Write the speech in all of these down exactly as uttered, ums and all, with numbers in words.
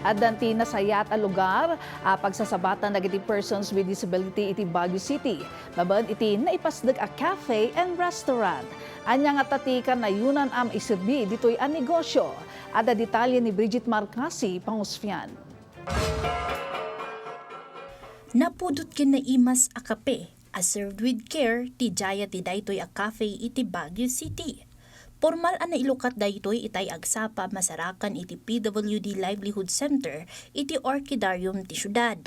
Addan ti nasayaat a lugar a pagsasabatan dagiti persons with disability iti Baguio City, babaen iti naipasdek a cafe and restaurant. Ania ngata ti kanayonan a maiserbi ditoy a negosio? Adda detalye ni Bridget Marcasi, Pangusfian. Napudot ken naimas a kape a served with care ti Jaya ti daytoy a cafe iti Baguio City. Pormal a nailukat daytoy itay agsapa a masarakan iti P W D Livelihood Center iti Orchidarium ti siudad.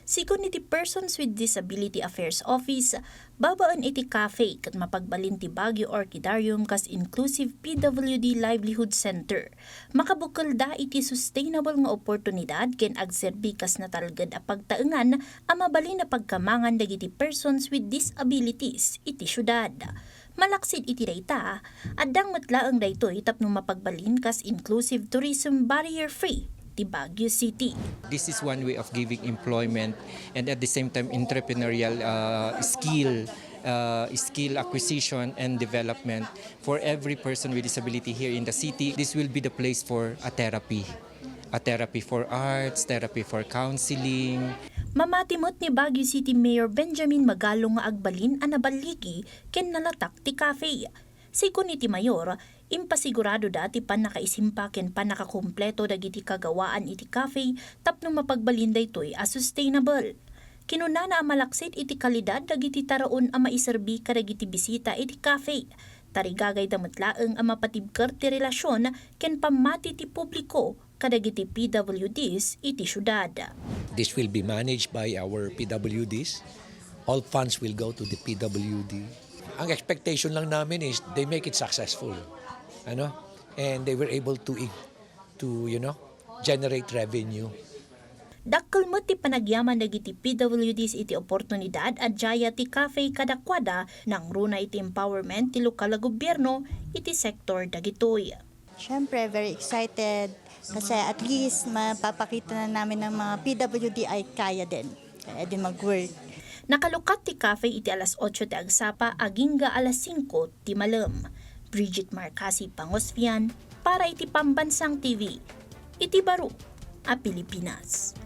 Sigun iti Persons with Disability Affairs Office, babaen iti cafe ket mapagbalin ti Baguio Orchidarium kas inclusive P W D Livelihood Center. Makabukelda iti sustainable nga oportunidad ken agserbi kas natalged a pagtaengan a mabalin a pagkamangan dagiti persons with disabilities iti siudad. Malaksid iti dayta, addang met laeng daytoy tapno mapagbalin kas inclusive tourism barrier-free ti Baguio City. This is one way of giving employment and at the same time entrepreneurial uh, skill, uh, skill acquisition and development for every person with disability here in the city. This will be the place for a therapy, a therapy for arts, therapy for counseling. Mamati met ni Baguio City Mayor Benjamin Magalong nga agbalin a naballigi ken nalatak ti cafe. Sigun iti mayor, impasiguradoda ti pannakaisimpa ken pannakakumpleto dagiti kagawaan iti cafe tapno mapagbalin daytoy a sustainable. Kinunana a malaksid iti kalidad dagiti taraon a maiserbi kadagiti bisita iti cafe. Tarigagayda met laeng a mapatibker ti relasyon ken pammati ti publiko kadagiti P W Ds iti siudad. This will be managed by our P W Ds. All funds will go to the P W D. Ang expectation lang namin is they make it successful. Ano? And they were able to i- to, you know, generate revenue. Dakkel met ti panagyaman dagiti P W Ds iti oportunidad a Jaya ti cafe kadakuada, nangruna iti empowerment ti lokal a gobierno iti sektor dagitoy. Siyempre, very excited kasi at least mapapakita na namin ng mga P W D ay kaya din. Kaya din mag-work. Nakalukat ti cafe iti alas otso ti agsapa agingga alas singko ti malem. Bridget Marcasi Pangosfian para iti Pambansang T V, iti baro a Pilipinas.